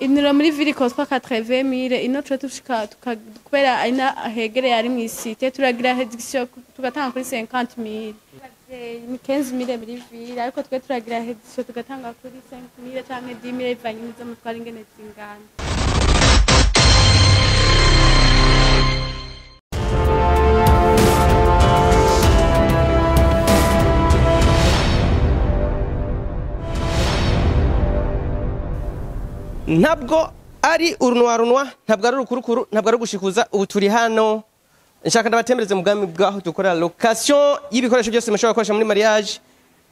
Iniro muri ville ikotwa 80 000, ino twe tushika kubera ina hegereye ari mw'isite, turagira réduction tugatanga kuri 50 000. Ni 15 000 muri ville, ariko twe turagira réduction tugatanga kuri 5 000 canke 10 000, bivanye n'izo mutwara ingene zingana. Ntabwo ari urunwarunwa, ntabwo ari urukurukuru, ntabwo ari ugushikuza. Ubu turi hano, nshaka ndabatembereze mu bwami bwaho dukora location y'ibikoresho byose mushobora gukoresha muri mariage.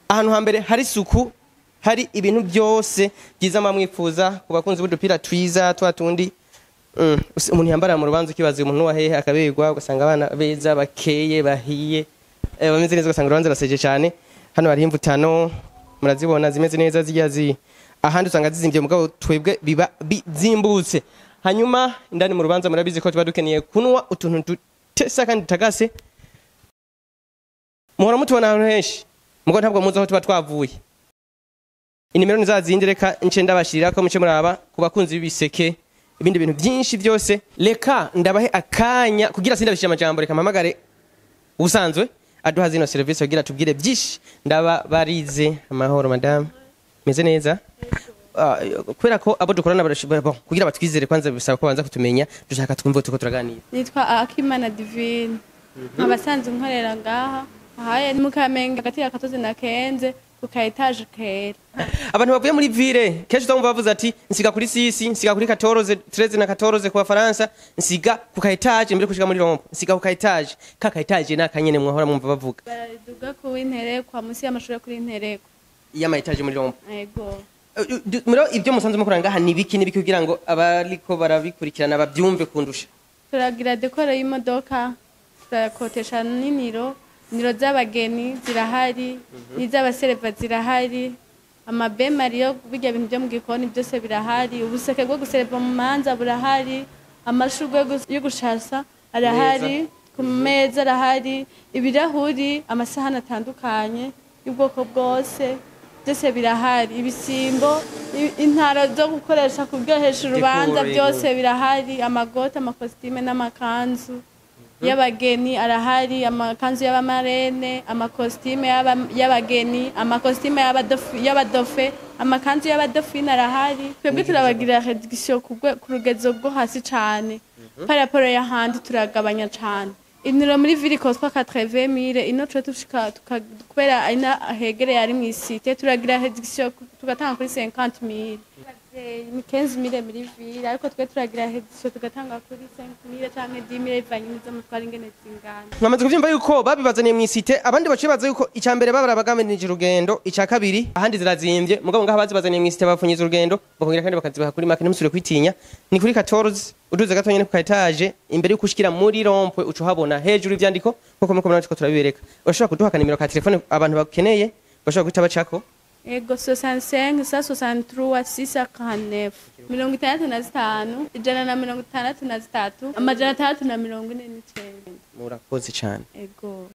Ahantu hambere hari isuku, hari ibintu byose byiza muba mwifuza. Ku bakunzi b'udupira twiza twa tundi umuntu yambara mu rubanza, ukibaza umuntu wa hehe, akaberwa, ugasanga abana beza bakeye bahiye, bameze neza, ugasanga urubanza ruraseje cyane. Hano hariho imvutano, murazibona, zimeze neza, zijya zi ahandi usanga zizimbye, mugabo twebwe biba bizimbutse. Hanyuma indani mu rubanza murabizi ko tuba dukeneye kunwa utuntu dutesa kandi tutagase. Muhora mutubona ahantu henshi, mugabo ntabwo muzi aho tuba twavuye. Inimero nizazindi, reka nce ndabashirira ko muce muraba. Ku bakunzi b'ibiseke, ibindi bintu byinshi byose, reka ndabahe akanya kugira sindabishije amajambo. Reka mpamagare ubusanzwe aduha zino serivisi kugira tubwire byinshi. Ndaba barize amahoro, madame, meze neza? Kubera ko abo dukorana bon, kugira batwizere kwanza bisaba ko banza kutumenya. Dushaka twumve tuko turaganira. Nitwa Akimana Divine, abasanzwe nkorera ngaha ahaye ni mu Kamenge, hagati ya katozi na kenze, ku ka étage kera. Abantu bavuye muri ville kenshi uzamva bavuze ati nsiga kuri six, nsiga kuri 14, 13 na 14 ku Bafaransa, nsiga ku ka étage mbere kushika muri rond-point, nsiga ku ka étage. Ka étage nakanyene mwahora mwumva bavuga. Baraduga ku Intereko, munsi y'amashuri kuri Intereko. Y'ama étage muri rond-point. Ego. Muri ibyo musanzwe mukora ngaha ni biki n'ibiki, kugira ngo abariko barabikurikirana babyumve kundusha? Turagira décor y'imodoka, turakotesha n'iniro, niro z'abageni zirahari, n'iz'abasereva zirahari, amabemari yo bijya bintu byo mu gikoni byose birahari, ubuseke bwo gusereva mu manza burahari, amashurwe yo gushasa arahari, ku meza arahari, ibirahuri, amasahani atandukanye y'ubwoko bwose, byose birahari, ibisimbo, intaro zo gukoresha kuryohesha urubanza, Décor, byose birahari, amagoti, amakositime n'amakanzu y'abageni arahari, amakanzu y'abamarraine, amakositime y'abageni, amakositime y'abadofe, amakanzu y'abadauphine arahari. Twebwe turabagira réduction ku rugezo rwo hasi cane par rapport y'ahandi, turagabanya cane. Iniro muri ville ikotwa 80 000, ino twe tushika kubera ina hegereye ari mw'isite, turagira réduction tugatanga kuri 50 000. Ni 15 000 muri ville, ariko twe turagira réduction tugatanga kuri 5 000 canke 10 000, bivanye n'izo mutwara ingene zingana. Mwamaze kuvyumva yuko babibazaniye mw'isite. Abandi baciye baza yuko icya mbere babara bagabanije urugendo, icya kabiri ahandi zirazimbye, mugabo ngaha bazibazaniye mw'isite, bapfunyiza urugendo, bakongera kandi bakazibaha kuri make. Ntimusubire kwitinya, ni kuri 14, uduze gato nyene ku ka étage imbere yuko ushikira muri rond-point, uca uhabona hejuru ivyandiko nkuko muriko murabona ko turabibereka. Urashobora kuduha akanimero ka telefone abantu bakeneye bashobora guhita bacako? Ego, 65 163 649, 65 163 649. Murakoze cane. Ego.